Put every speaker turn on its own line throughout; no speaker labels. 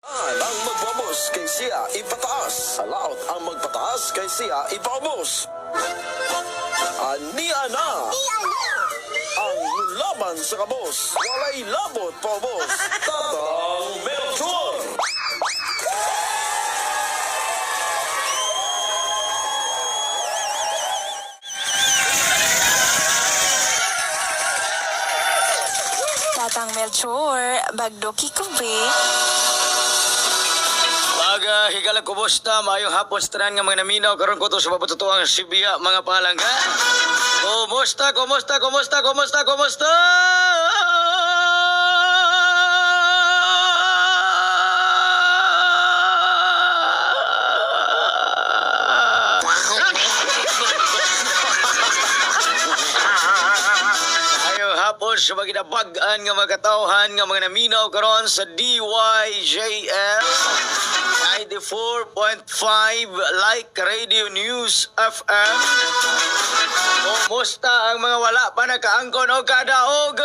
Ang magpaubos kay siya ipataas. Alaot ang magpataas kay siya ipaubos. Ania na ang laban sa kabos. Walay labot paubos. Tatang Melchor!
Tatang Melchor, bagdoki ko be.
Maga higala kumusta, maayong hapon sa tanan nga mga naminaw karon ko to sa mabatutuang Sibiya mga palangga. Kumusta, kumusta, kumusta, kumusta, kumusta? Maayong hapon sa mga ginabag-an nga mga katawhan nga mga naminaw karon sa DYJL 94.5 Like Radio News FM. Kumusta ang mga wala pa nakaangkon o kadaogan?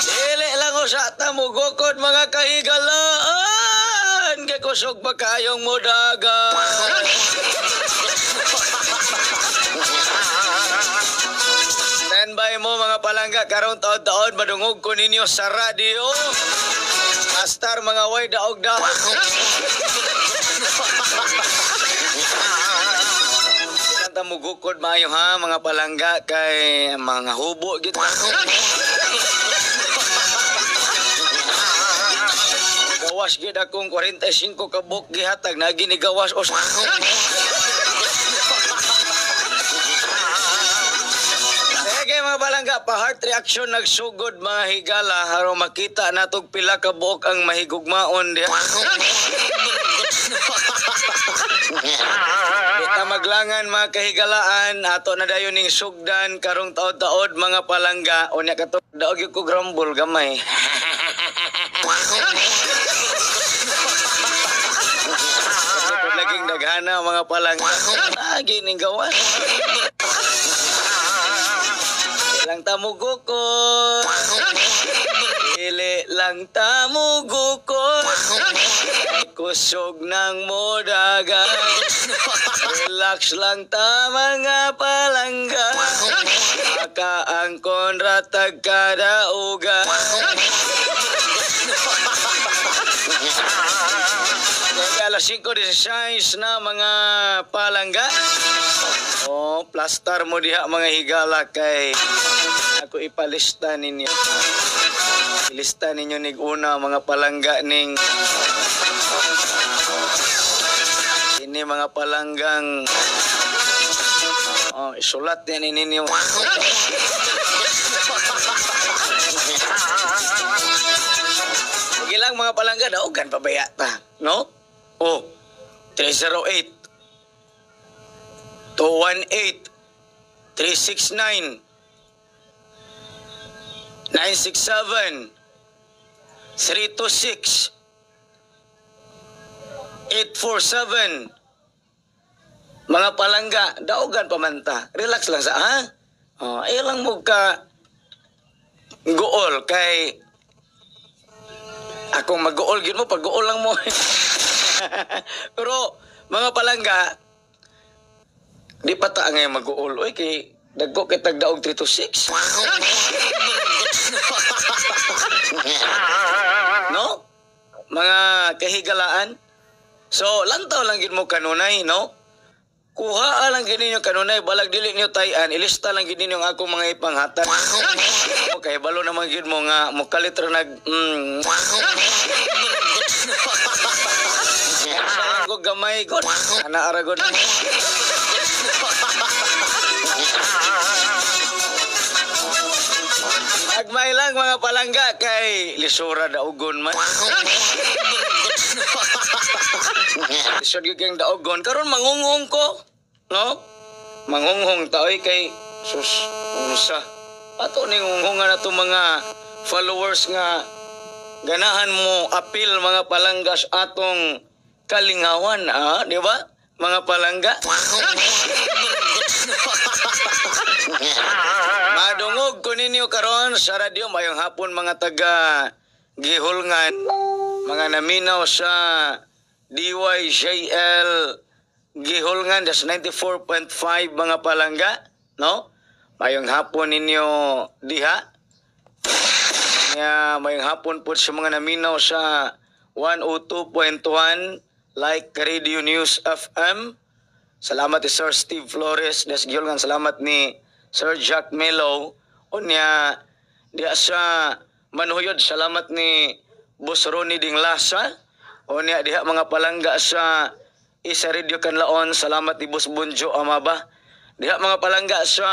Dili lang usa ta mugukod mga kahigalaan. Kay kusog ba kayong mudagan? Standby mo mga palangga karon taon-taon madungog ko ninyo sa radyo. Astar mga way daog daog. Kanta mugukod maayo ha mga palangga kay mga hubo gid. Gawas gid akong 45 ka buok gihatag na ginigawas os. Sige mga palangga, pa heart reaction nagsugod mga higala aron makita natog pila ka buok ang mahigugmaon diha. Kita maglangan mga kahigalaan ato na dayon ning sugdan karong taod-taod mga palangga unya kato daog gyud ko grumble gamay. Kung laging daghana mga palangga. Lagi ning gawas. Lang tamugukod. Dili lang tamugukod. Kusog ng modaga. Relax lang ta mga palangga. Makaangkon ratag kadauga. Kaya alas 5:16 na mga palangga. Oh, plastar mo diha mga higala kay ako ipalista ninyo. Ilista ninyo nig una mga palangga ning ini mga palanggang oh, isulat yan ninyo. Sige lang mga palangga, daogan pabaya ta, no? Oh, 308 218 369 967 326 847. Mga palangga, daogan pamanta. Relax lang sa, ha? Oh, ayaw lang mo ka gool kay akong mag-gool gyud mo pag gool lang mo. Pero mga palangga, di pa ta ngayon mag-gool oy kay dagko kay tagdaog 3 to 6. No? Mga kahigalaan. So, lantaw lang gid mo kanunay, no? Kuha lang gid ninyo kanunay, balag dili niyo tayan, ilista lang gid ninyo ang akong mga ipanghatag. Okay, balo naman gid mo nga mokalit ra nag. Ko gamay god. Ana ara god. Agmay lang mga palangga kay lisura daugon man. Lisod gyud kayong daugon karon mangunghong ko, no? Mangunghong ta oy kay sus unsa. Ato ning unghongan ato mga followers nga ganahan mo apil mga palanggas atong kalingawan, ah, di ba? Mga palangga. Nakadaog ko ninyo karon sa radyo. Mayong hapon, mga taga Gihulngan, mga naminaw sa DYJL Gihulngan, das 94.5, mga palangga, no? Mayong hapon ninyo diha. Kaya mayong hapon po sa mga naminaw sa 102.1 Like Radio News FM. Salamat ni Sir Steve Flores des Gihulngan. Salamat ni Sir Jack Melo. Unya diha sa Manhuyod, salamat ni Boss Ronnie Dinglasa. Unya diha, mga palangga, sa Isa Radio Kanlaon, salamat ni Boss Bunjo Amaba. Diha, mga palangga, sa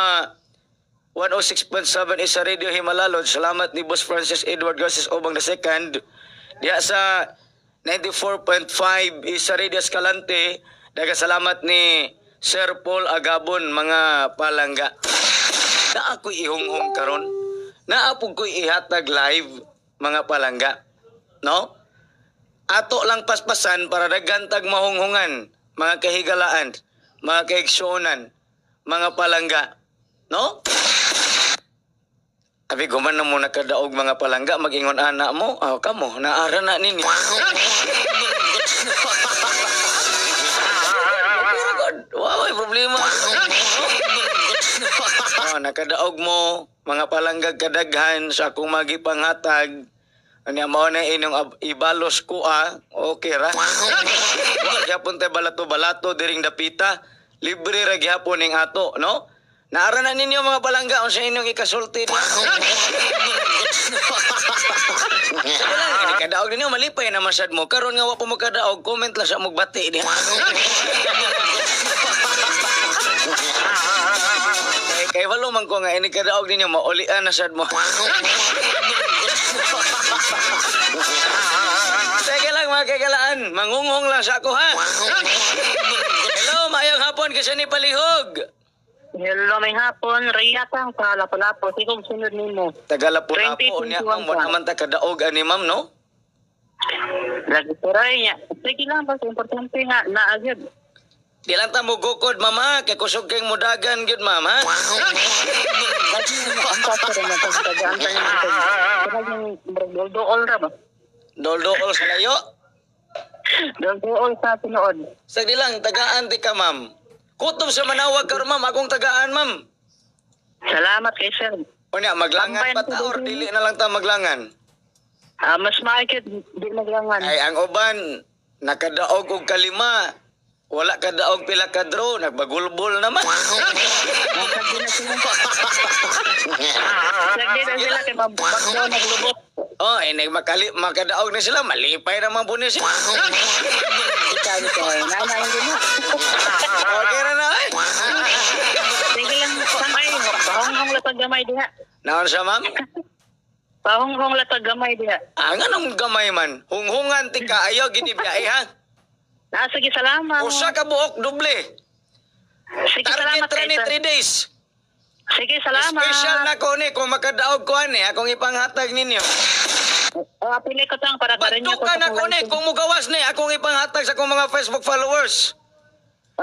106.7 Isa Radio Himalalod, salamat ni Boss Francis Edward Garces Obang II. Diha sa 94.5 Isa Radio Escalante, daghang salamat ni Sir Paul Agabon, mga palangga. Na ako'y ihunghong karon. Naa pud ko'y ihatag live, mga palangga. No? Ato lang paspasan para daghan tag mahunghungan, mga kahigalaan, mga kaigsuonan, mga palangga. No? Abi, guman na mo nakadaog, mga palangga, mag-ingon ana mo, aw kamo, naara na ninyo. Pero God, wow, may problema. Oh, nakadaog mo, mga palanggag kadaghan sa akong magipanghatag. Ano mao na inyong ibalos ko ah. Okay ra. Wa gyapon tay balato-balato diring dapita. Libre ra gyapon ning ato, no? Naara na ninyo, mga palangga, unsa inyong ikasulti. Wala nga kadaog ninyo, malipay na masad mo. Karon nga wa pa mo kadaog, comment lang sa magbati niya. Kay walo man ko nga ini kadaog ninyo, maulian na sad mo. Teka lang, mga kagalaan, mangunghong lang sa ako ha. Hello, maayong hapon kasi ni Palihog.
Hello, may hapon. Rhea kang sa Lapu-Lapu. Sige, sunod nimo.
Tagalapo-lapo niya, ma'am,
2021
wala man ta kadaog ani, ma'am, no?
Lagi po rin niya. Sige lang, basta importante nga, naagad.
Di lang ta mo gukod, mama, kay kusog kay mudagan gyud, ma'am, ha?
Lagi mo ang kaso rin ang pagtagaan tayo ng pag. Doldool ra ba?
Dol-dool sa layo.
Doldool sa tinuod.
Sagdi lang, tagaan di ka, ma'am. Kutob sa manawag karon, ma'am, akong tagaan, ma'am.
Salamat kay sir.
Unya, maglangan
Tambayan
pa
ko
ta or
din.
dili na lang ta maglangan?
Ah, mas maikit, di maglangan.
Ay, ang uban, nakadaog og kalima. Wala kadaog pila ka draw, nagbagulbol naman.
Sagdi na sila. Sagdi na sila kay mabagdo naglubot.
Oh, eh, makali, makadaog na sila, malipay naman po ni sila.
Ikaw ko, nanay din mo.
Okay ra na, ay.
Sige lang, samay. Pahonghong latag gamay diha.
Naon siya, ma'am?
Pahonghong latag gamay diha.
Ah, nganong gamay man? Hunghungan ti ka, ayaw ginibiyahe, ha?
Ah, sige, salamat.
Usa ka buok, doble.
Sige,
Target
salamat
ra
kay
ni
sir.
3 days.
Sige, salamat.
Special na ko ni, kung makadaog ko ani, akong ipanghatag ninyo.
Oh, pili ko tang para karon
Bagdo ka na ko ni, kung mugawas ni, akong ipanghatag sa akong mga Facebook followers.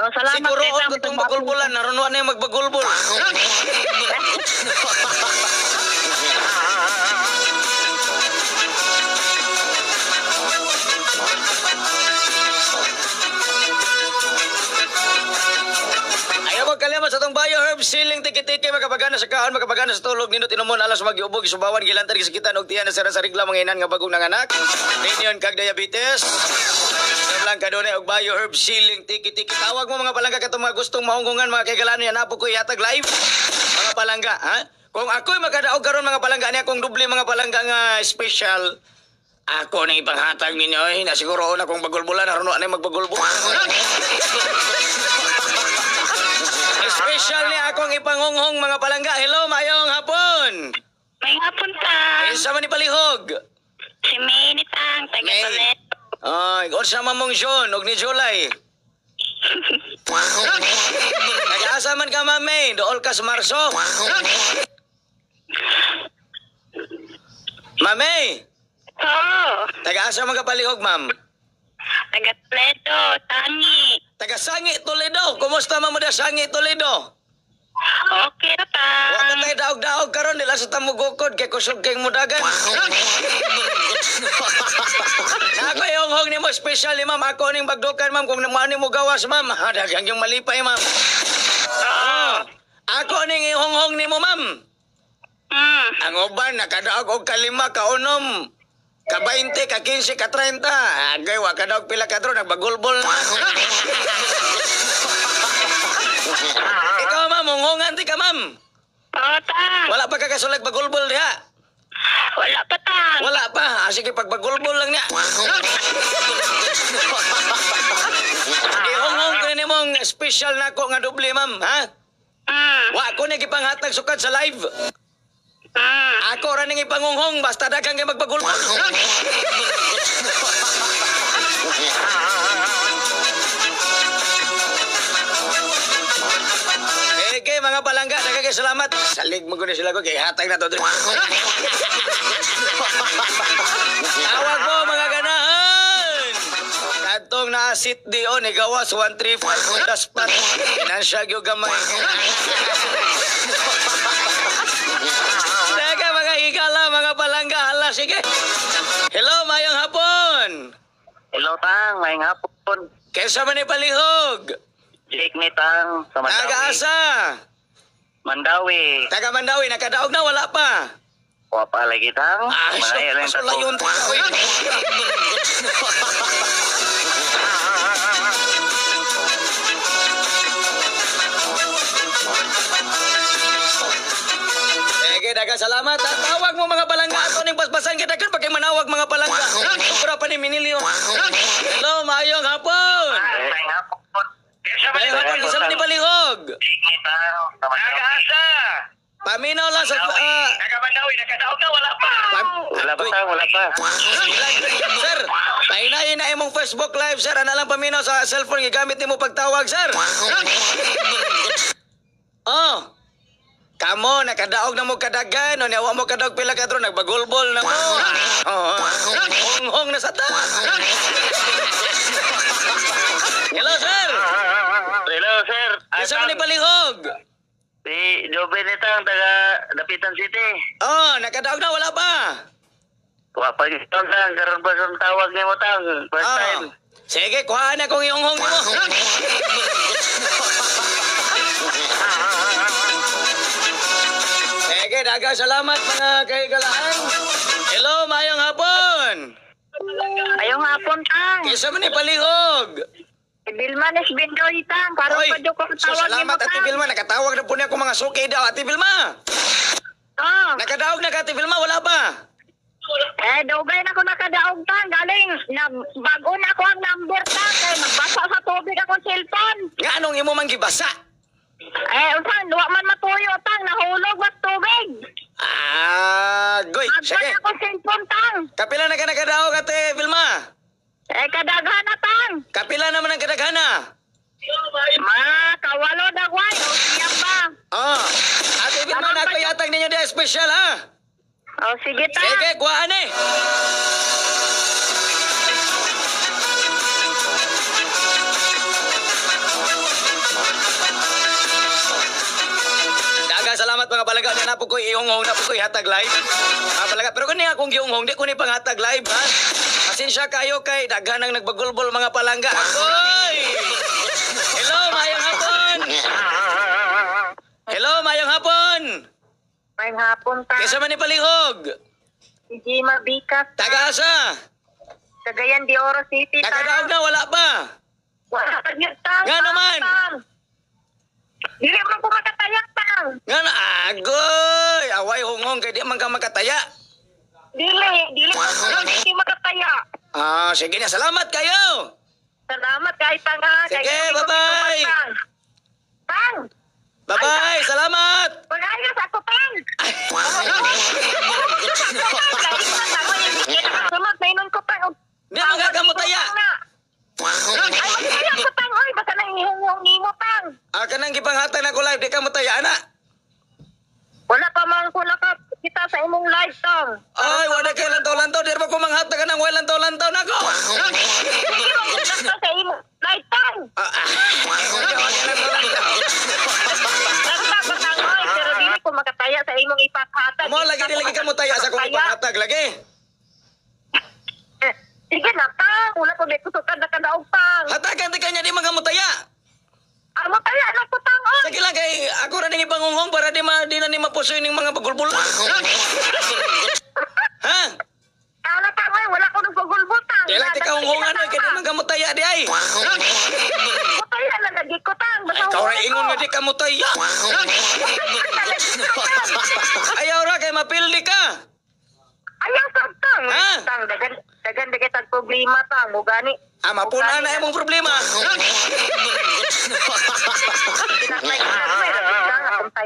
Oh, salamat
Siguro
kay
ko itong bagulbulan, naroon na yung magbagulbul. Ayaw magkalimot sa itong Bioherb Siling Tiki-Tiki, makapagana sa kaon, makapagana sa tulog, nindot inumon, alas magiubog, subawan, gilantar, gisakitan, og tiyan, sara sa rigla, mga inan nga bagong nanganak, ninyon kag diabetes. Yan lang kadunay og Bioherb Siling Tiki-Tiki. Tawag mo, mga palangga, katong mga gustong mahunggungan, mga kaigalaan yan, apo ko ihatag live. Mga palangga, ha? Kung ako'y makadaog karon, mga palangga, ani akong doble, mga palangga, nga special, ako na ipanghatag ninyo eh. Nasiguro na kung bagulbulan, naroon na magbagulbul. Special ni akong ipangunghong, mga palangga. Hello, maayong hapon.
May hapon ta.
Isa man ni Palihog.
Si May ni Tang, taga
May.
Toledo.
Ay, unsa man mong John og ni July? Nag-asa man ka, Ma'am May. Dool ka sa Marso. Ma'am May,
Oo,
taga-asa man ka palihog, ma'am?
Taga Toledo, Tangi.
Taga Sangi, Toledo. Kumusta man mo da Sangi, Toledo?
Okay ra, Tang.
Wa ka tayo daog-daog karon dila sa tamugukod kay kusog kay mudagan. Ako yung hong nimo special ni ma'am. Ako ning bagdukan ma'am kung naman mo gawas ma'am. Ha, daghang yung malipay ma'am. Ah, ako ning ihonghong nimo ma'am. Ang uban nakadaog og kalima ka unom. Ka 20, ka 15, ka 30. Agay wa kadaog pila ka dro nagbagulbol na. Ikaw ma'am, honghongan ti ka ma'am.
Oo, Tang.
Wala pa kakasulag bagulbol diha.
Wala pa, Tang.
Wala pa. Ah, sige, pagbagulbol lang niya. Ihonghong ko na nimong special nako nga doble, ma'am. Ha? Wa ko na gipanghatag sukad sa live. Ako ra ning ipangunghong basta daghang kay magbagulbol. Okay, mga palangga, daghang kay salamat. Salig mo gud sila ko kay hatag na to. Dre. Tawag mo mga ganahan. Kadtong naa sit di on gawas 135 das pat. Finansya gyud gamay. Teka mga higala, mga palangga, hala sige. Hello, mayong hapon.
Hello, Tang. Maayong hapon.
Kaysa man ni palihog.
Jake ni Tang sa Mandawi.
Taga-asa.
Mandawi.
Taga Mandawi, nakadaog na wala pa.
Wa pa lagi, Tang.
Ah, so,
Mga ilan
so layon ta. Uy. Sige, daghang salamat. Ha? Tawag mo mga palangga ato ning basbasan kita kan pagkay manawag mga palangga. Sobra pa ni Minilio. Hello, maayong hapon.
Maayong hapon.
Maayong hapon, isa man ni Balihog.
Jake ni Tang sa Mandawi.
Paminaw lang sa
Taga Mandawi, nakadaog na wala pa. Wala pa, Tang, wala pa.
Sir, pahinayin na imong Facebook Live, sir. Ana lang paminaw sa cellphone gigamit nimo pagtawag, sir. Oh. Kamo, nakadaog na mo kadagan. O, niyawa mo kadaog pila kadro, nagbagulbol na mo. Oh, honghong na sa ta. Hello, sir.
Hello, sir.
Isa man ni Palihog.
Si Joven ni Tang, taga Dapitan City.
Oh, nakadaog na, wala pa.
Wa pa gyud Tang, karon pa sa tawag nimo Tang. First
Oh.
time.
Sige, kuhaan na kong ihonghong mo. Sige, daghang salamat mga kahigalaan. Hello, mayong hapon.
Ayong hapon, Tang.
Kisa man ni Palihog.
Bilma ni Bindoy, Tang. Karon
Oy,
pa jud ko
so
tawag nimo,
salamat Ate
Tang.
Vilma. Nakatawag na po niya akong mga suki daw. Ate Vilma,
Oh.
nakadaog na ka Ate Vilma, wala pa.
Eh, dugay na ko nakadaog, Tang. Galing, na, bago na ako ang number, Tang. Kay magbasa sa tubig akong cellphone.
Nga anong imo man gibasa?
Eh, usan, wa man matuyo, Tang. Nahulog mas tubig.
Ah, goy.
Bago
Sige.
na akong cellphone, Tang.
Kapila na ka nakadaog, Ate Vilma.
Eh, kadaghan na, Tang.
Kapila naman ang kadaghana.
Ma, kawalo na, way. O, siyam ba?
Oh. Ate Vilma,
Tama
na
ba
ako yatag ninyo di special, ha?
O, sige, Tang.
Sige, kuhaan eh. Daghang salamat mga palangga. Na po ko ihonghong na po ko ihatag live. Mga palangga. Pero kung niya akong gihonghong, di ko ni panghatag live ha. Pasensya kayo kay daghan ang nagbagulbol mga palangga. Akoy! Hello, mayong hapon. Hello, mayong hapon.
May hapon, Tang.
Kaysa man ni Palihog.
Si Gima Bikas.
Taga-asa.
Cagayan de Oro City, Tang.
Nakadaog na, wala pa.
Wala pa yun, Tang.
Nga naman.
Tang. Dili mo ko makataya, Tang.
Nga na, agoy! Away hongong, kay di man ka makataya.
Dili, dili mo ko makataya.
Ah, sige na, salamat kayo!
Salamat kay Tang, ha. Kay
Sige,
dili ko
bye-bye.
Tang. Tang,
Bye-bye, salamat!
pag-ayos ako, Tang. Sunod, nainon ko, Tang.
Di man ka kamutaya.
Ay, magkaya ko, Tang. Oy, basta nang ihunghong nimo, Tang.
Ah, kanang gipanghatag na ko live, di ka mutaya, ana.
Wala pa man ko nakakita sa imong live, Tang.
Ay, wala kay lantaw-lantaw, di ba ko manghatag ka ng way lantaw-lantaw na ko?
Sige, magkakita sa imong live, Tang.
Ah, ah. Wala kay lantaw-lantaw.
Basta, imong ipaghatag.
Mo lagi di lagi ka mo taya sa akong ipanghatag lagi.
Eh, sige na tang, wala ko may kusutan na kadaog tang.
Hatagan ti kanya di man ka mo taya.
Amo taya na ko tang oy.
Sige lang kay ako ra ning ipangunghong para di ma di na ni mapusoy ning mga bagulbul. Ha?
Ala tang oy, wala ko nagugulbo tang.
Di lang ti kahunghungan oy kay di man ka mo taya di ay.
Mo taya na lagi ko tang. Basta
Ay, ikaw ra
hunghungan
ingon
ko.
nga di ka mo taya. Ayaw ra kay mapildi ka.
Ayaw sa tang.
Ha?
Tang dagan dagan dagan tag problema tang. Mo gani.
Ah, mapuna na imong problema.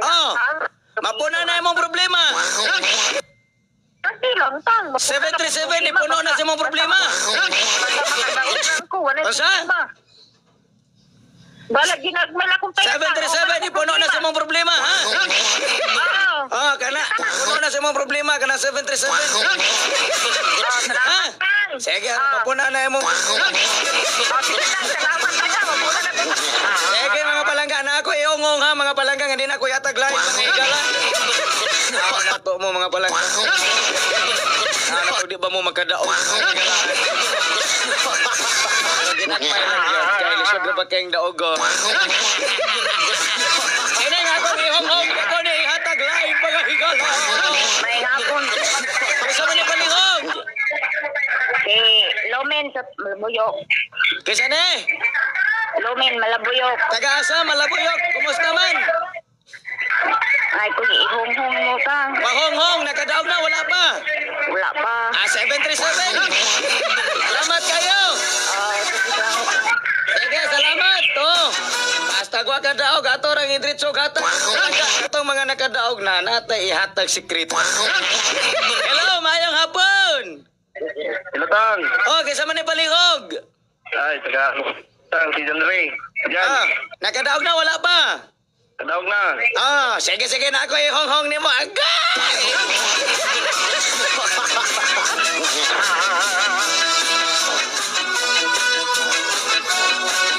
Oh, mapuna na imong problema.
Kasi lang tang.
737 ipuno na sa imong problema. Unsa?
Bala ginagmay akong pera.
737 ipuno na sa imong problema, ha?
Oo.
Ah, kana puno na sa imong problema kana 737. Ha? Sige, mapuna na imong
Salamat ka mapuna na ko.
Sige mga palangga na ako iungong ha mga palangga nga di na ako yatag lahi mga higala. Ako na to mo mga palangga. Ano ko di ba mo makadaog? Ginagmay lang yun. Kaya lisod na ba kayong daog oh. Kaya nga akong ihonghong ako ni ihatag lahi mga higala.
May hapon.
Kaysa man ni palihog.
Si Lomen sa Malabuyok.
Kaysa ni?
Lomen, Malabuyok.
Taga-asa, Malabuyok. Kumusta man?
Ay, kung ihonghong mo ka.
Mahonghong, nakadaog na, wala pa.
Wala pa.
Ah, 737. Salamat kayo. Sige, salamat. Oh. Basta gwa ka daog, ato rang idritso gatag. Atong mga nakadaog na, natay ihatag sikreto. Hello, maayong hapon.
Hello, Tang.
Oh, kaysa man ni palihog.
Ay, taga, Tang, si John Ray. Diyan,
Ah, nakadaog na, wala pa.
kadaog na.
Ah, sige, sige na ako ihonghong nimo. Agay!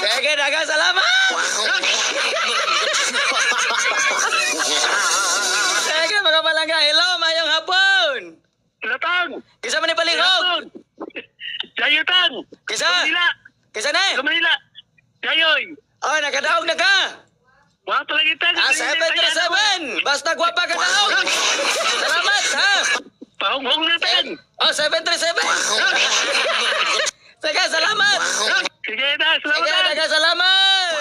Sige, daghang salamat! Sige, mga palangga. Hello, mayong hapon.
Hello, Tang.
Kisa man ni palihog.
Jayo, Tang.
Kisa? Kisa na eh.
Manila. Jayoy.
Oh, nakadaog na ka.
Mga talaga, Tang.
Ah, 737. Basta gwapa ka daog. Salamat, ha.
Pahonghong na, Tang.
Oh, 737. Sige, salamat.
Sige, Tang. Salamat,
Sige,
Tang.
daghang salamat.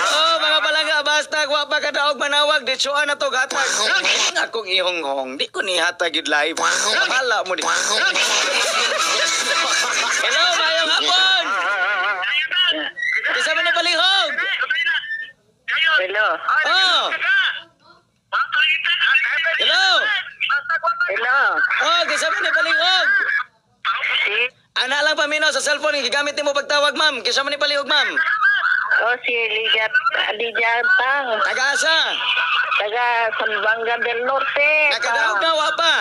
Oh, mga palangga, basta gwapa ka daog manawag, ditsuan na to gatag. Ang akong ihonghong, di ko nihatag yun live. Bahala mo di. Hello, mayong hapon. Isa man na palihog.
Hello.
Oh. Hello.
Hello.
Oh, kisa man na palihog.
Si,
Ana lang paminaw sa cellphone, gigamit nimo pagtawag, ma'am. Kisa man ni palihog, ma'am.
oh, si Lydia, Lydia Tang.
Taga-asa.
Taga Sambuanga del Norte.
Nakadaog na, wa pa.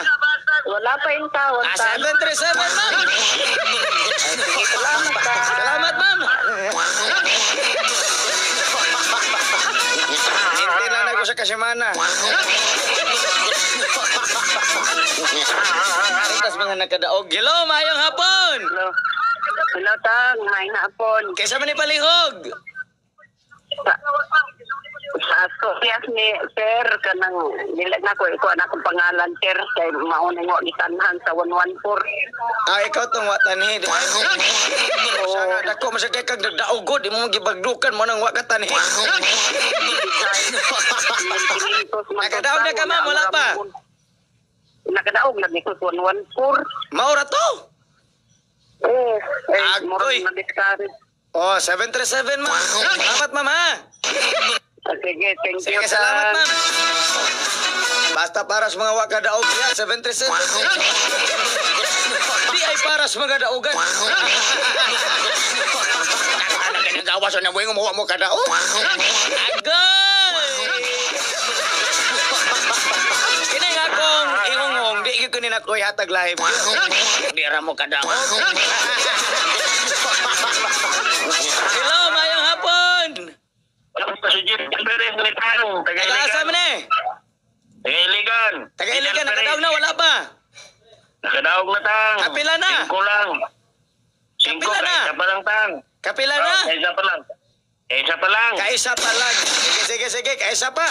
Wala pa yung tawag.
Ah, 737, ma'am.
Salamat, Tang.
Salamat, ma'am. Hindi lang ako sa kasimana. Aritas mga nakadaog. Hello, maayong hapon.
Hello. Hello, Tang. May hapon.
Kaysa man ni palihog.
Sa Sofias ni Sir, kanang dili na ko ikuan akong pangalan, Sir, kay mauna ngo ni Tanhan sa 114.
Ah, ikaw tong watanhi. Di ba? Sana dako masakay kag nagdaogod, di mo gibagdukan mo nang wa ka tanhi. Nakadaog na ka, ma'am? Wala pa?
Nakadaog lagi ko 114.
Maura to.
Eh, eh,
Agoy.
murag na discourage.
Oh, 737, ma'am. Salamat, ma'am, ha.
Sige, thank you.
Sige, salamat,
Tang.
ma'am. Basta para sa mga wakadaog ya, 737. Di ay para sa mga daogan. Ano ginagawa sa nabuhay mo mo kadaog? Agay! Kini nga akong ihonghong, di gyud ko ni nako ihatag live. Di ra mo kadaog. Hello, mayong hapon.
Ako pa si Jeff Perez, Tang. Nakadaog na, Tang.
Kapila na.
Singko lang. Singko,
Kapila na.
Kaisa pa lang, Tang.
Kapila na.
Oh, kaisa pa lang. Kaisa pa lang.
Kaisa pa lang. Sige, sige, sige. Kaisa pa.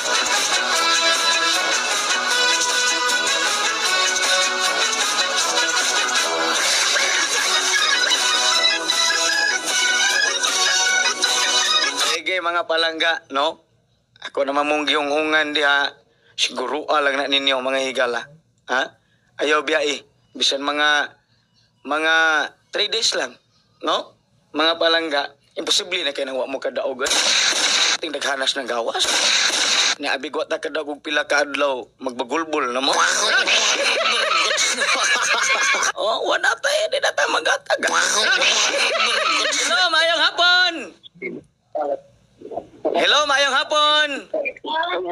Sige mga palangga, no? Ako naman mong gihunghungan diha. Siguro lang na ninyo mga higala. Ha? Ayaw biyae. Bisan mga 3 days lang, no? Mga palangga, imposible na kay nang wa mo kadaogan. Ting naghanas ng gawas. Ni abig wa ta kadaog og pila ka adlaw, magbagulbol na mo. Oh, wala tayo, di na tayo magatag. Hello, maayong hapon. Hello, maayong hapon.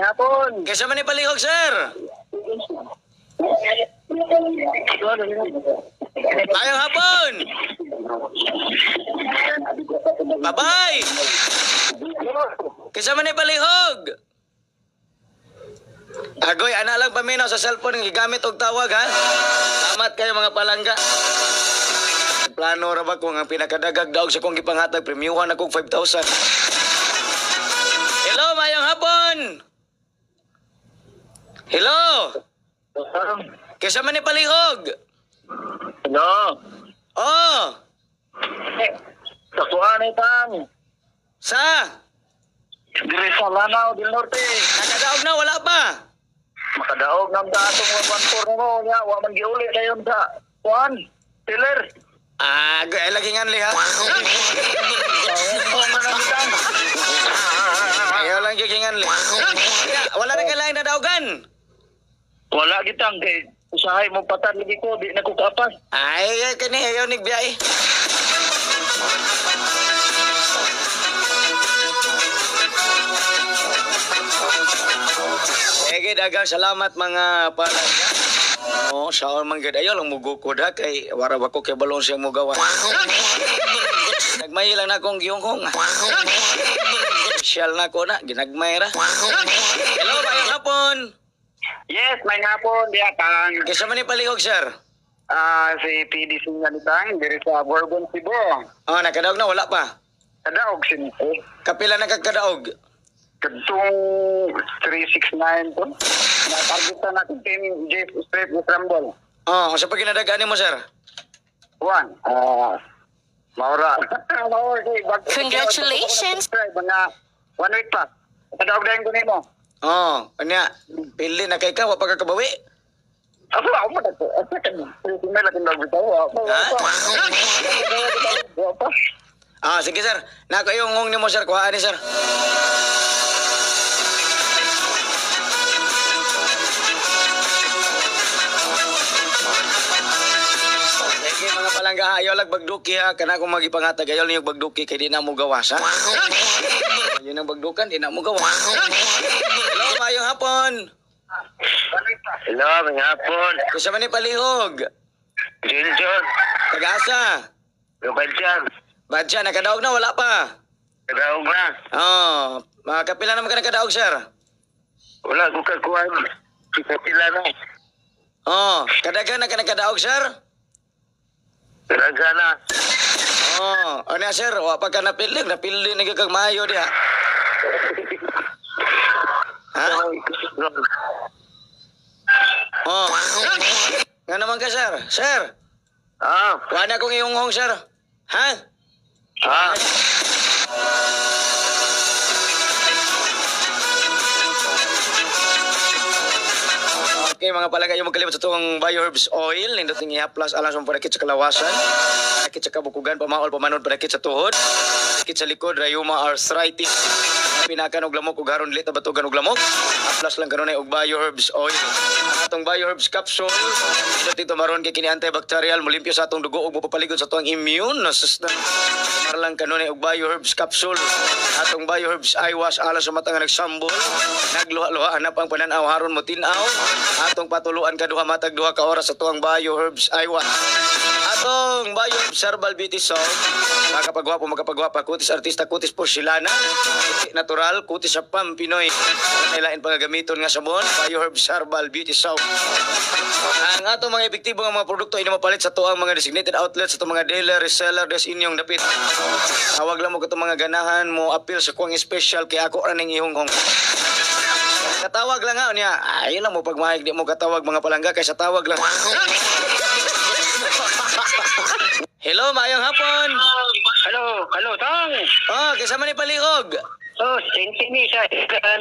Hapon.
Kaysa man ni palihog, sir. Maayong hapon. Bye-bye. Kaysa man ni palihog. Agoy, ana lang paminaw sa cellphone ng gigamit og tawag ha. Salamat kayo mga palangga. Plano ra ba kung ang pinakadagag daog sa kong gipanghatag premiuhan akong 5,000. Hello, mayong hapon. Hello. Kaysa man ni palihog.
Hello.
Oh,
Sa kuan eh, Tang.
sa
Dire sa Lanao del Norte.
nakadaog na wala pa.
Makadaog ng datong 114 mo. Nya, wa man giuli dayon sa kuan. Tiller.
Ah, ay, lagi nga liha. Ayaw lang gigingan li. Wala na kailangan nadaogan.
Wala gitang kay usahay mo patan lagi ko di na ko kaapas.
Ay, ay, kani ayaw nigbiyahe. Sige, dagang salamat mga palangga. Oo, sa man gid ayaw lang mugukod ha kay wara ba ko kay balon siya mugawa. Nagmay lang na akong gihonghong. Shell na ko na, ginagmay ra. Hello, mayong hapon.
Yes, may hapon diya tang.
Kaysa man ni palihog, sir.
Ah, si PD Singanitang diri sa Bourbon Cebu.
Oh, nakadaog na wala pa.
Kadaog sinko.
Kapila na kagkadaog.
Kadtong 369 po. Na target na natin team Jeff Street with Rumble.
Oh, unsa pa ginadagaan nimo, sir?
One. Ah, Maura. Maura kay bag-
Congratulations!
Subscribe, mga one week pa. Kadaog dayon ko nimo.
Oh, anya, pili na kay ka wa pa ka kabawi.
Ako ako mo na to. Asa ka ni? May lagi dog bitaw.
Ha?
Wa pa.
Ah, sige sir. Nako yung ngong nimo sir, kuhaan ni sir. Sige mga palangga, ayaw lag bagduki ha. Kana kung magipangatag, ayaw niyo bagduki kay di na mo gawas ha. Yun ang bagdukan, di na mo gawas. Hello, maayong hapon.
Hello, mga hapon.
Kusa man ni palihog.
Jun Jun.
Tagasa.
Lupad dyan.
Badya, nakadaog na, wala pa.
Kadaog na.
Oh, mga kapila naman ka nakadaog, sir.
Wala ko kakuha. Kapila na.
Oh, kadagan na ka nakadaog, sir.
Kadaga na.
Oh, ano sir, wa pa ka napili, napili na gyud kag maayo diha. Ha? Oh. Nga naman ka, sir. Sir,
Ah,
wa na akong iyong sir. Ha?
ah.
Okay, mga palangga, yung magkalimot sa itong Bioherbs Oil, nindot ng ihaplas, alas mong panakit sa kalawasan, panakit sa kabukugan, pamaol, pamanod, panakit sa tuhod, panakit sa likod, rayuma, arthritis, pinakan og lamok, ug haron lit, batugan og lamok, haplas lang kanunay og Bioherbs Oil. Ang atong Bioherbs Capsule, nindot ito maron kay kini antibacterial, molimpyo sa atong dugo ug mopapaligon sa atong immune system. Tumar lang kanunay og Bioherbs Capsule. Atong Bioherbs Eye Wash alas sa mata nga nagsambol, nagluha-luha hanap ang pananaw haron mo tinaw. Atong patuluan kaduha matag duha ka oras sa tuang Bioherbs Eye Wash. Atong Bayo Herbal Beauty Soap. Makapagwapo, makapagwapa, kutis artista, kutis porcelana, kutis natural, kutis sa pam Pinoy. Kailain pa nga gamiton nga sabon, Bayo Herbal Beauty Soap. Ang atong mga epektibo nga mga produkto ay mapalit sa tuang mga designated outlets sa itong mga dealer, reseller, des inyong dapit. Tawag lang mo katong mga ganahan mo appeal sa kuwang special kay ako ra ning ihonghong. Katawag lang ha niya. Ay lang mo pagmahig di mo katawag mga palangga kaysa tawag lang. Hello, maayong hapon.
Hello, hello, Tang.
Oh, kaysa man ni Palihog.
Oh, Sinting ni sa Iligan.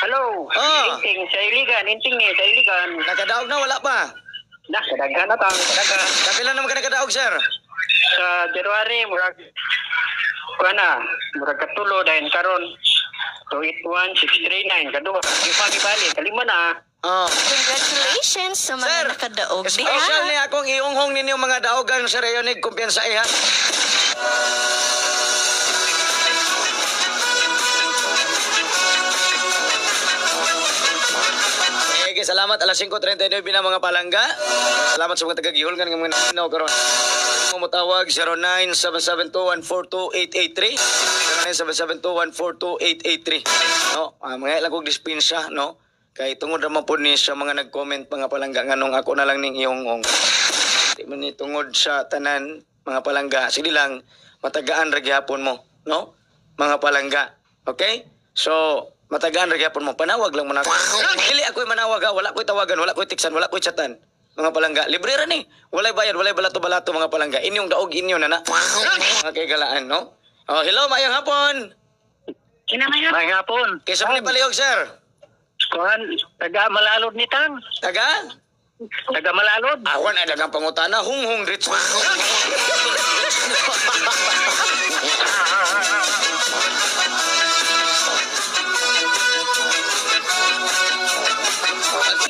Hello.
Ah.
Inting sa Iligan, inting ni sa Iligan.
Nakadaog na wala pa.
Na, kadaghan na, Tang, kadaghan.
Kapila naman ka nakadaog, sir?
Sa January, murag kuan na, murag katulo dahil karon 281639 kaduha. Yung gibali, kalima na.
Oh.
Congratulations sa mga
Sir,
nakadaog
special
diha.
ni akong iunghong ninyo mga daogan sa Rayonig kumpiyansa iha. Sige, salamat. Alas 5:39 na mga palangga. Salamat sa mga taga-gihulgan nga mga nanaw karon. Mo motawag 09772142883. 09772142883. No, mga ilang kog dispensa, no? Kay tungod naman po ni sa mga nag-comment mga palangga nganong ako na lang ning ihonghong. Di man ni tungod sa tanan mga palangga. Sige lang, matagaan ra gihapon mo, no? Mga palangga. Okay? So, matagaan ra gihapon mo. Panawag lang mo na. Dili ako'y manawag ha. Wala ko'y tawagan, wala ko'y tiksan, wala ko'y chatan. Mga palangga, libre ra ni. Walay bayad, walay balato-balato mga palangga. Inyong daog inyo na na. Mga kaigalaan, no? Oh, hello, maayong hapon.
May hapon.
Kaysa man ni Palihog, sir.
Kuan, taga Malalod ni Tang.
Taga?
Taga Malalod.
Awan ay dagang pangutana, hunghong rich.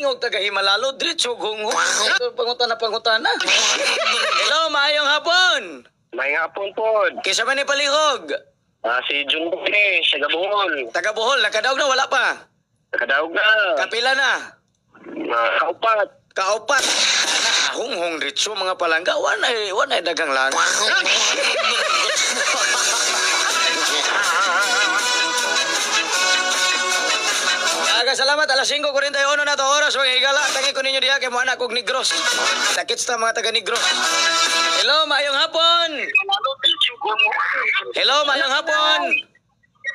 Ang taga Himalalo, diretso hunghong. Pangutana, pangutana. Hello, maayong hapon.
May hapon po.
Kaysa man ni Palihog.
Ah, si Jun ni sa Bohol.
Taga Bohol, nakadaog na wala pa.
Nakadaog na.
Kapila na.
Kaupat.
Kaupat. Hunghong diretso mga palangga. Wanay dagang lang. Aga, salamat. Alas 5:41 na to oras. Mga higala. Tangi ko ninyo diha kay mo anak og Negros. Sakit sa mga taga Negros. Hello, maayong hapon. Hello, maayong hapon.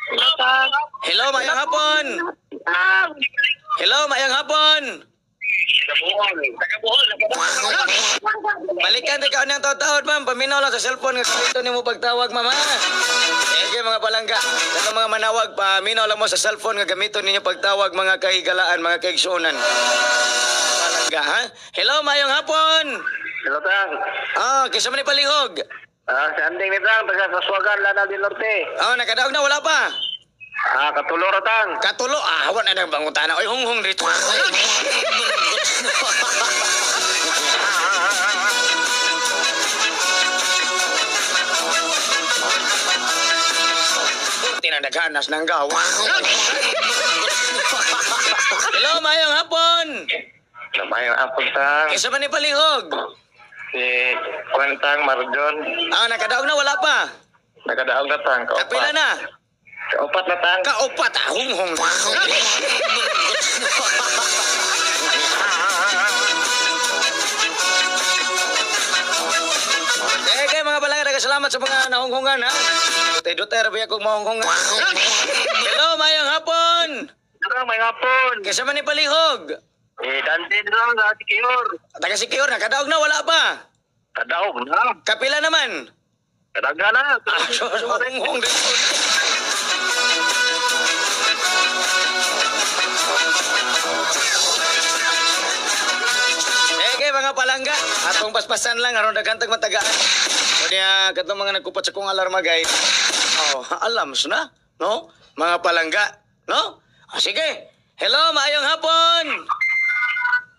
Hello, maayong hapon. Hello, maayong hapon. Balikan ikaw ng taon-taon, ma'am. Paminaw lang sa cellphone nga ito nimo pagtawag, ma'am. Ha? Sige, mga palangga. Sa mga manawag, paminaw lang mo sa cellphone nga gamiton ninyo pagtawag, mga kahigalaan, mga kaigsuonan. Palangga, ha? Hello, maayong hapon.
Hello, Tang.
Ah, kaysa man ni Palihog.
Ah, si Anding ni Tang, taga Kaswagan, Lanao del Norte.
Ah, nakadaog na, wala pa.
Ah, katulo ra, Tang.
Katulo, ah, wala na nang bangutana. Oy, hunghong dito. Tinandaganas ng gawa. Hello, mayong hapon.
Mayong hapon, Tang.
Kaysa man ni Palihog.
Si Kwentang Marjon.
Ah, nakadaog na, wala pa.
Nakadaog na, Tang.
Kapila na.
Kaupat na, Tang.
Kaupat, ah, hunghong. Eh, kay mga balangay, daghang salamat sa mga nahunghungan, ha? Tay Duterte, ba akong mahunghungan? Hello, mayong hapon!
Tang, mayong hapon.
Kaysa man ni Palihog.
Eh, Dante lang, sa Kiyor.
Taga si Kiyor, nakadaog na, wala pa.
Kadaog na.
Kapila naman.
Kadaga na.
Ah, so, hunghong dito. Sige mga palangga, atong paspasan lang aron daghan tag matagaan. Kunya katong mga nagkupat sa kong alarma guys. Oh, alams na, no? Mga palangga, no? Ah, sige. Hello, maayong hapon.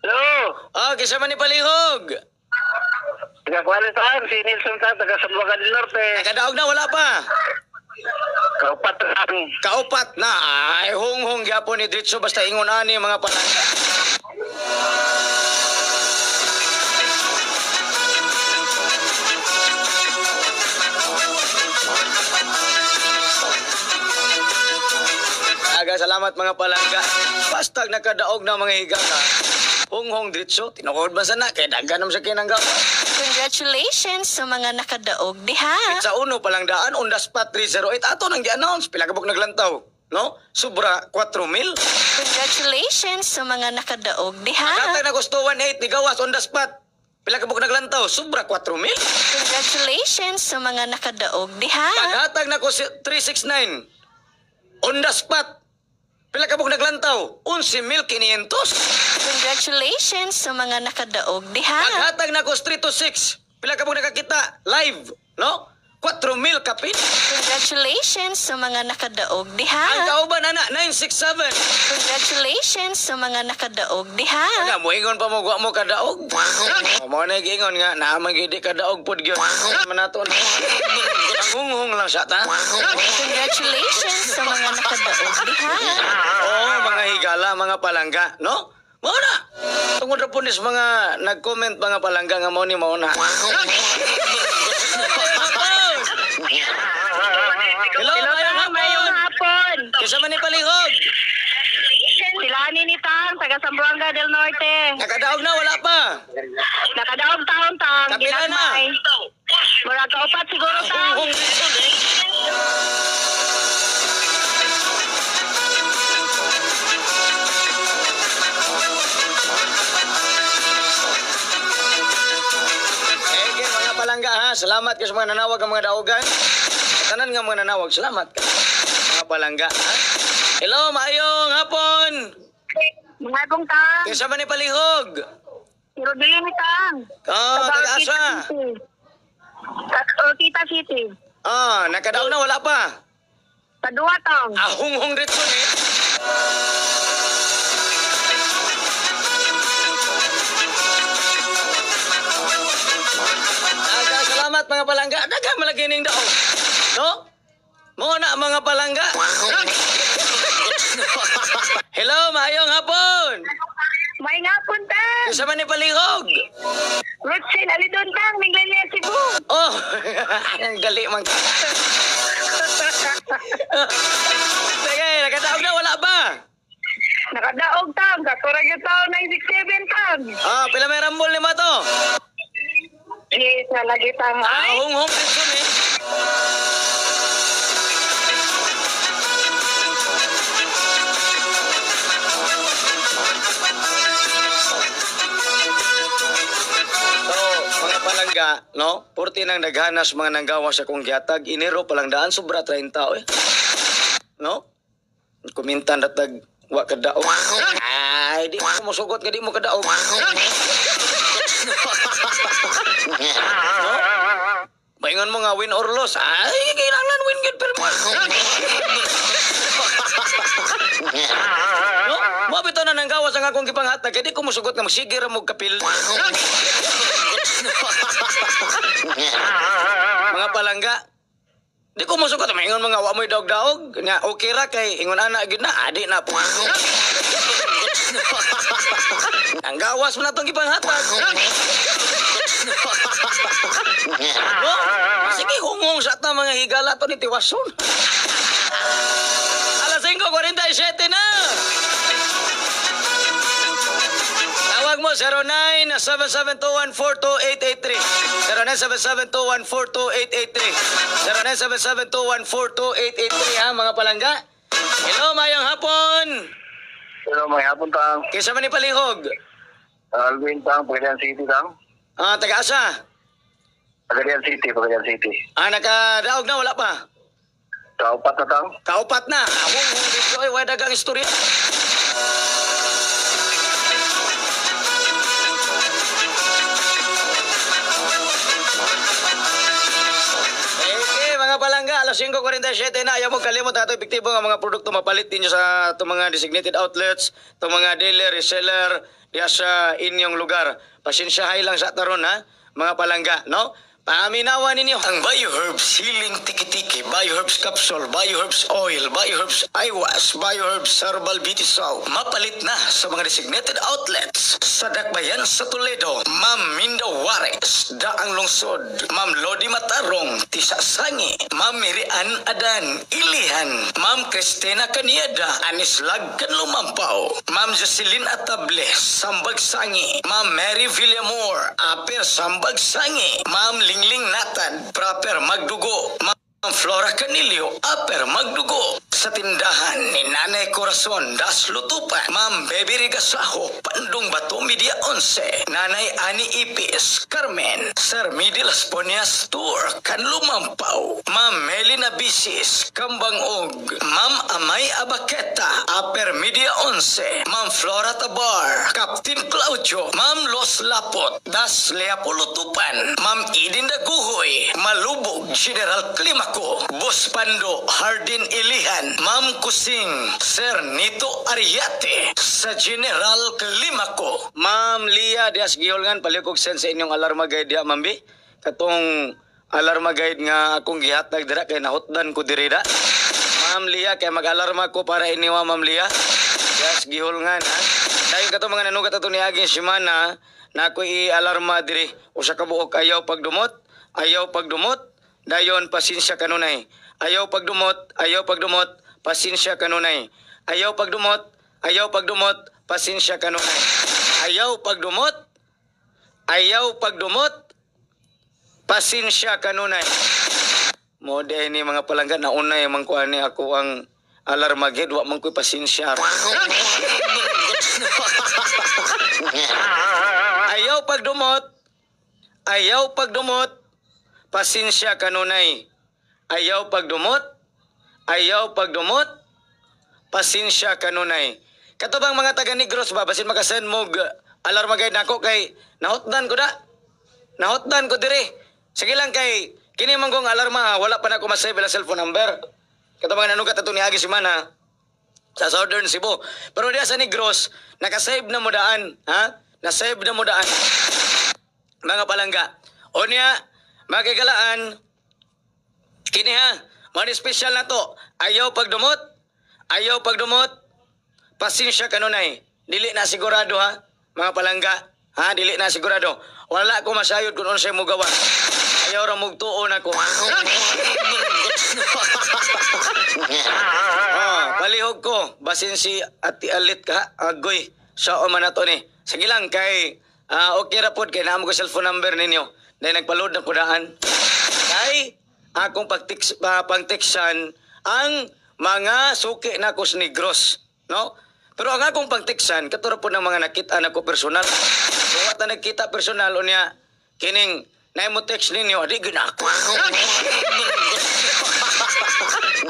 Hello.
Oh, kisa man ni Palihog.
Taga Kuala Tang, si Nelson Tang, taga Sambuaga del Norte.
Nakadaog na wala pa.
Kaupat, Tang.
Kaupat na. Ay, hunghong gyapon ni Dritso basta ingon ani mga palangga. Daga salamat, mga palangga. Basta nakadaog na, mga higala. Hunghong diretso, tinuod man sana kay daghan naman sa kinanggawa.
Congratulations sa mga nakadaog diha.
Sa uno palang daan, on the spot 308 ato nang gi-announce pila ka buok naglantaw, no? Sobra 4,000.
Congratulations sa mga nakadaog diha.
Katay na gusto 18 ni gawas on the spot. Pila ka buok naglantaw, sobra 4,000.
Congratulations sa mga nakadaog diha.
Paghatag na ko si 369 on the spot. Pila ka buok naglantaw? 11,500.
Congratulations sa mga nakadaog diha.
Paghatag na ko 326. Pila ka buok nakakita live, no? 4,000 kapin.
Congratulations sa mga nakadaog diha.
Ang kauban ana 967.
Congratulations sa mga nakadaog diha.
Nga moingon pa mo wa mo kadaog. Mo na giingon nga naa man gid di kadaog pud gyud. Man nato. Hunghong lang siya ta.
Congratulations sa mga nakadaog diha.
Oo, mga higala, mga palangga, no? Mao na. Tungod ra po ni sa mga nag-comment, mga palangga, nga mao ni mao na. Hello, mayong hapon.
Mayong hapon.
Kinsa man ni palihog?
Sila ni Tang, taga Zamboanga del Norte.
Nakadaog na, wala pa?
Nakadaog taon, Tang.
Kapila na?
Ginagmay. Murag kaupat siguro, Tang.
Hunghong lisod eh. Ege, mga palangga ha. Salamat kayo sa mga nanawag ang mga daogan. Sa tanan nga mga nanawag, salamat ka. Mga palangga ha. Hello, maayong hapon.
Mga akong Tang.
Kinsa man ni palihog?
Si Rodeline ni Tang.
Oh,
Taga
taga-asa?
Orquita City. Orquita City.
Ah, nakadaog na, wala pa?
Kaduwa, Tang.
Ahunghong ritson eh. Daga, salamat, mga palangga. Daga malagi ning daog. No? Mo na, mga palangga. Hello, maayong hapon.
May ngapon, Tang.
Kinsa man ni palihog?
Rothschild, Alidon, Tang. Minglalia, Cebu.
Oh, ang gali man ka. Sige, nakadaog na, wala ba?
Nakadaog, Tang. Katurag yung taon, 967, Tang.
Ah, pila may rambol ni to?
Yes, nalagi, Tang. Ay.
Ahunghong ritson eh. So, mga palangga, no? Purti nang naghanas mga nanggawa sa kong gihatag. Enero palang daan, sobra 30, eh. No? Kumintan datag wa kadaog. Ay, di mo musugot nga di mo kadaog. No? Maingon mo nga win or loss. Ay, kailangan win gyud pero. No? Mao bitaw na nanggawas ang akong gipanghatag kay di ko musugot nga magsige ra mo kapil. Mga palangga, di ko musugot maingon mga wa mo'y daog-daog nya okay ra kay ingon ana gyud na adi na po. Ang gawas mo na tong gipanghatag. No? Sige, hungong sa ta, mga higala to ni Tiwason. Alas 5:47 na. Tawag mo 0977214283. 0977214283. 0977214283 ha, mga palangga. Hello, mayang hapon.
Hello, may hapon, Tang.
Kinsa man ni palihog?
Alvin, Tang, Pagadian City, Tang.
Ah, taga-asa?
Pagadian City, Pagadian City.
Ah, nakadaog na, wala pa?
Kaupat na, Tang.
Kaupat na. Ahong hong dito ay wala dagang istorya. Okay, mga palangga, alas 5:47 na. Ayaw mo kalimot ato epektibo nga mga produkto mapalit ninyo sa itong mga designated outlets, itong mga dealer, reseller, diya sa inyong lugar. Pasensyahay lang sa taron ha, mga palangga, no? Paminawa ninyo ang Bioherbs Healing Tiki-Tiki, Bioherbs Capsule, Bioherbs Oil, Bioherbs Eyewash, Bioherbs Herbal Beauty Soap. Mapalit na sa mga designated outlets sa Dakbayan sa Toledo, Ma'am Minda Juarez, Daang Lungsod, Ma'am Lodi Matarong, Tisa Sangi, Ma'am Mirian Adan, Ilihan, Ma'am Cristina Canieda, Anislag Kanlumampaw, Ma'am Jocelyn Atable, Sambag Sangi, Ma'am Mary Villamor, Aper Sambag Sangi, Ma'am Lingling Natad, Proper Magdugo, Ma'am Flora Canilio, Upper Magdugo. Sa tindahan ni Nanay Corazon, Das Lutupan, Ma'am Baby Rigasaho, Pandong Bato Media 11, Nanay Ani Ipis, Carmen, Sir Midi Las Ponias Tour, Kanlumampaw, Ma'am Melina Bisis, Kambangog, Ma'am Amay Abaketa, Upper Media 11, Ma'am Flora Tabar, Captain Claudio, Ma'am Los Lapot, Das Leapolutupan, Ma'am Eden Daguhoy, Malubog, General Climaco, Boss Pando, Hardin Ilihan, Ma'am Kusing, Sir Nito Ariate, sa General Climaco. Ma'am Lia Dias Giholngan, palihog send sa inyong alarma guide diya, Ma'am B. Katong alarma guide nga akong gihatag dira kay nahutdan ko diri da. Ma'am Lia, kay mag-alarma ko para inyo, Ma'am Lia. Dias Giholngan, ha? Dayon kato mga nanugat ato ni aging simana na ako i-alarma diri usa ka buok: ayaw pagdumot, ayaw pagdumot, dayon pasensya kanunay. Ayaw pagdumot, ayaw pagdumot, pasensya kanunay. Ayaw pagdumot, ayaw pagdumot, pasensya kanunay. Ayaw pagdumot, ayaw pagdumot, pasensya kanunay. Mo ni mga palangga, naunay man ko ani ako ang alarma gid, wa man ko'y pasensya. Ayaw pagdumot, ayaw pagdumot, pasensya kanunay. Ayaw pagdumot, ayaw pagdumot, pasensya kanunay. Kato bang mga taga Negros ba, basin makasend mo alarma guide nako kay nahotdan ko da. Nahotdan ko dire. Sige lang kay kini man kong alarma ha, wala pa na ako masave ang cellphone number. Kato bang nanugat ato ni Agi si Mana sa Southern Cebu. Pero diya sa Negros, nakasave na mo daan, ha? Nasave na mo daan. Mga palangga. O niya, mga kagalaan, kini ha, mga special na to. Ayaw pagdumot, ayaw pagdumot, pasensya kanunay. Dili na sigurado ha, mga palangga. Ha, dili na sigurado. Wala ko masayod kung unsay mo gawa. Ayaw ra mugtuon ako. Oh, palihog ko. Basin si Ati Alit ka, agoy. Sa man na to ni. Sige lang kay okay ra pod kay naa mo ko cellphone number ninyo. Dahil nagpa-load na kudaan. Kay akong pagtiks pangteksan ang mga suki na ko sa Negros, no? Pero ang akong pagteksan kato ra pod ng mga nakita nako personal. Kung wa ta nagkita personal unya kining naay mo text ninyo, di gyud ako.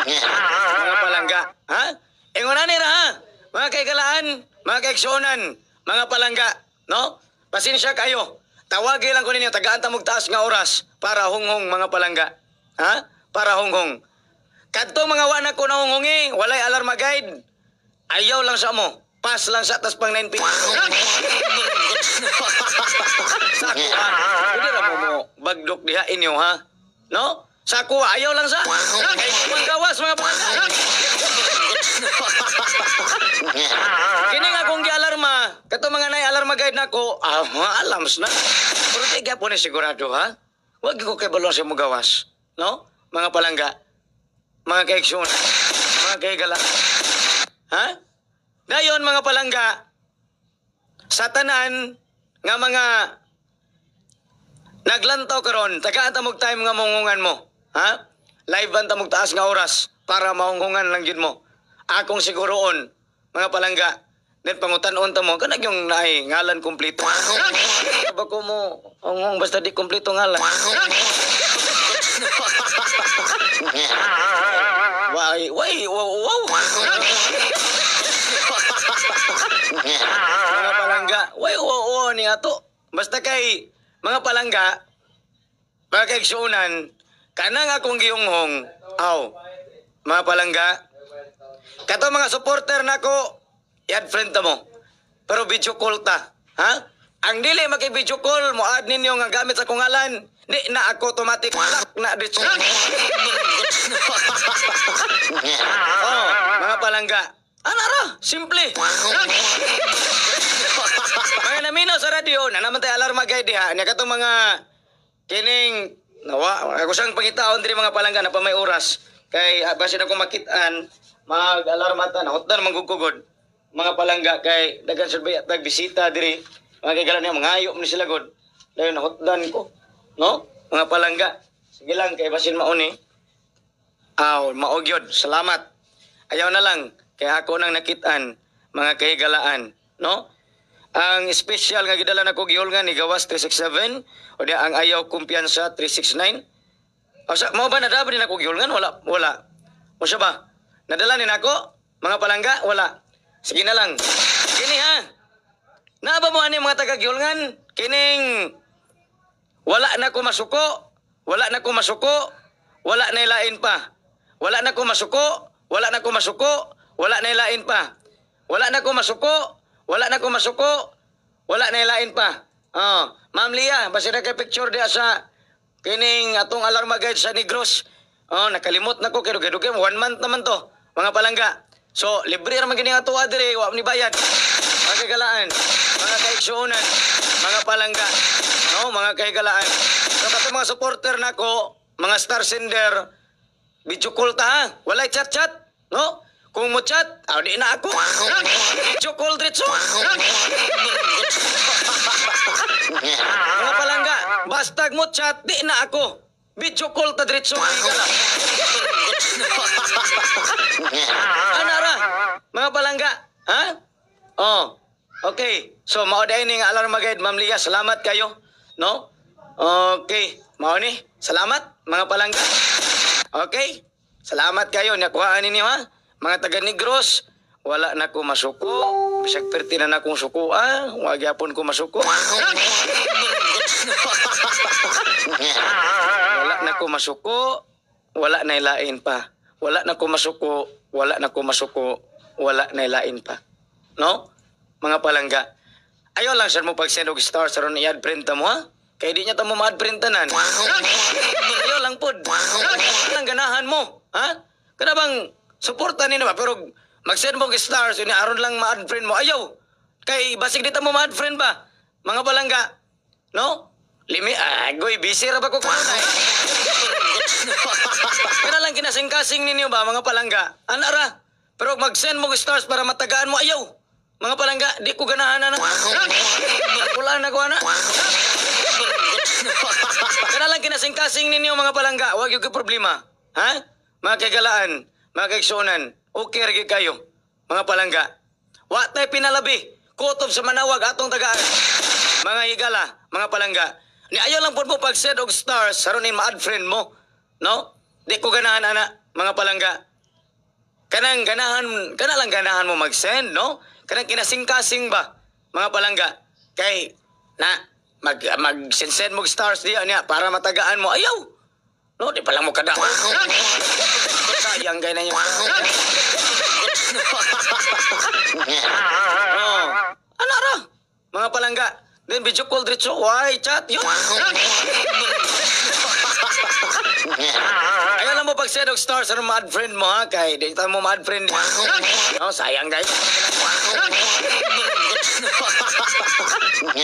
Mga palangga, ha? Ingon ani ra ha. Mga kaikalaan, mga kaiksuonan, mga palangga, no? Pasensya kayo. Tawagi lang ko ninyo, tagaan ta taas nga oras para hunghong, mga palangga. Ha? Para hunghong. Kadto mga wa na ko nahunghungi, walay alarma guide. Ayaw lang sa mo. Pass lang sa tas pang 9 p.m. Sa ako ha. Pwede ra mo mo bagdok diha inyo ha. No? Sa ako ayaw lang sa. Kay gawas, mga palangga. Kini nga akong gialarma, kato mga nay alarma guide nako, mga alams na. Pero di gyapon ni sigurado ha. Wag ko kay balon sa gawas. No? Mga palangga. Mga kaiksyon. Mga kaigala. Ha? Dayon mga palangga, sa tanan nga mga naglantaw karon, tagaan ta mo time nga mahunghungan mo. Ha? Live ta mog taas nga oras para mahunghungan lang jud mo. Akong siguroon, mga palangga. Then pangutan-on ta mo, kanag yung naay ngalan kumpleto. Bako mo, hunghong basta di kumpleto ngalan. Why, why, wow, wow. Mga palangga, why, wow, wow, ni ato. Basta kay, mga palangga, mga kaigsuonan, kanang akong gihunghong, aw, mga palangga, kato mga supporter nako, i-add friend ta mo. Pero video call ta, ha? Ang dili maki-video call, mo add ninyo nga gamit sa akong ngalan. Di na ako automatic lock na dito. Oh, mga palangga. Ana ra, simple. Mga naminaw sa radyo, na naman tayo alarma guide diha. Nya katong mga kining nawa, ako siyang pangitaon diri, mga palangga, na pa may oras. Kay basin ako makitaan, mag-alarma ta na hotdan manggugugod. Mga palangga, kay daghan sad ba tag bisita diri. Mga kay niya mangayo man sila god. Dayon nahutdan ko. No? Mga palangga. Sige lang kay basin mauni. Aw, mao gyud. Salamat. Ayaw na lang kay ako nang nakitaan, mga kahigalaan, no? Ang special nga gidala nako gihulngan ni Gawas 367 o di ang ayaw kumpiyansa 369. O sa mao ba nadala ba ni nako gihulngan? Wala, wala. O siya ba? Nadala ni nako mga palangga? Wala. Sige na lang. Kini ha. Naa ba mo ani mga taga gihulngan? Kining wala na ko masuko, wala na ko masuko, wala na ilain pa. Wala na ko masuko, wala na ko masuko, wala na ilain pa. Wala na ko masuko, wala na ko masuko, wala na ilain pa. Oh, Ma'am Lia, basta na kay picture diya sa kining atong alarma guide sa Negros. Oh, nakalimot na ko kay dugay one month naman to, mga palangga. So, libre ra man gini nga tuwa diri, wa ni bayad. Mga kagalaan, mga kaigsuonan, mga palangga, no, mga kahigalaan. So, katong mga supporter nako, mga star sender, video call ta ha. Walay chat-chat, no? Kung mo chat, aw di na ako. Video call diretso. Mga palangga, bastag mo chat, di na ako. Video call ta diretso, mga higala. Ano ra? Mga palangga, ha? Oh. Okay. So mao dai ni nga alarma guide, Ma'am Lia, salamat kayo, no? Okay, mao ni. Salamat, mga palangga. Okay? Salamat kayo nakuhaan ninyo ha. Mga taga Negros, wala na ko masuko. Bisag perti na na akong suko ah. Wa gyapon ko masuko. Wala na ko masuko, wala na ilain pa. Wala na ko masuko, wala na ko masuko, wala na ilain pa. No? Mga palangga. Ayaw lang sir mo pag-send og stars aron i-add print mo ha. Kay di niya ta mo ma-add print tanan. Ayaw lang pod. Ang ganahan mo, ha? Kana bang suporta nino ba pero mag-send mo og stars ini aron lang ma-add friend mo. Ayaw. Kay basig di ta mo ma-add friend ba? Mga palangga. No? Limi, agoy, busy ra ba ko kanay? Kana lang kinasing-kasing ninyo ba, mga palangga? Ana ra. Pero mag-send mo og stars para matagaan mo, ayaw. Mga palangga, di ko ganahan na. Wala na ko ana. Kana lang kinasing-kasing ninyo, mga palangga, wag yung problema. Ha? Mga kagalaan, mga kaigsuonan, okay ra gyud kayo, mga palangga. Wa tay pinalabi. Kutob sa manawag atong tagaan. Mga higala, mga palangga. Ni ayaw lang po mo pag-send og stars, aron ni ma-add friend mo. No? Di ko ganahan ana, mga palangga. Kanang ganahan, kana lang ganahan mo mag-send, no? Kanang kinasing-kasing ba, mga palangga. Kay na mag mag send mo og stars diya niya para matagaan mo. Ayaw. No, di pa lang mo kada. Sayang kay na niya. Oh. Ano ra? Mga palangga. Then video call diretso. Why chat yun? Ayaw lang mo pag-send og stars ano ma-add friend mo ha kay di ta mo ma-add friend. No, sayang guys.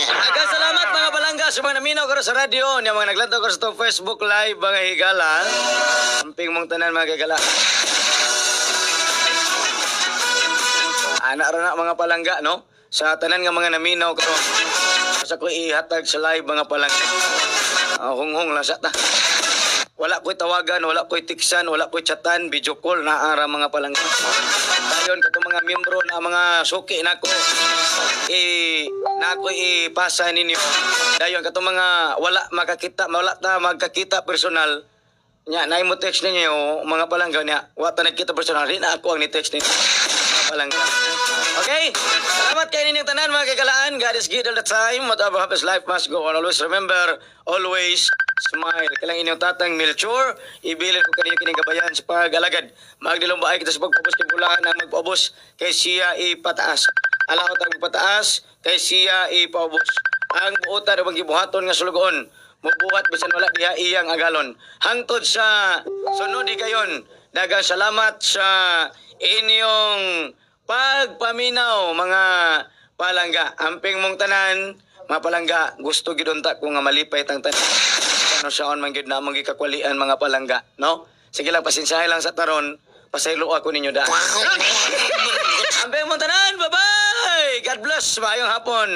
Aga salamat, mga palangga, sa mga naminaw karon sa radyo, niya mga naglantaw karon sa itong Facebook Live, mga higala. Amping mong tanan, mga higala. Ana ra na, mga palangga, no? Sa tanan nga mga naminaw karon. Sa ko ihatag sa live, mga palangga. Hunghong lang sa ta. Wala ko'y tawagan, wala ko'y tiksan, wala ko'y chatan, video call na ara, mga palangga. Dayon katong mga miyembro na mga suki nako i na ako ipasa ninyo. Dayon katong mga wala makakita, wala ta magkakita personal. Nya, naay mo text ninyo, mga palangga niya. Wa ta nagkita personal, di na ako ang ni text ninyo, mga palangga. Okay? Salamat kayo ninyong tanan, mga kagalaan. God is good all the time. Whatever happens, life must go on. Always remember, always smile. Kalang inyong tatang Melchor, ibilin ko kaninyo kining gabayan sa pag-alagad. Magdilong baay kita sa pagpaubos kay bulaan ang magpaubos kay siya ipataas. Alaot ang magpataas kay siya ipaubos. Ang buotan o gibuhaton nga sulugoon mubuhat bisan wala diha iyang agalon. Hangtod sa sunod kayon, daghang salamat sa inyong pagpaminaw, mga palangga. Amping mong tanan, mga palangga, gusto gid unta ko nga malipay tang tanan. Ano saon man gid na among gikakwalian, mga palangga, no? Sige lang, pasensyahe lang sa taron, pasaylo ako ninyo daan. Amping mong tanan, bye-bye! God bless, maayong hapon.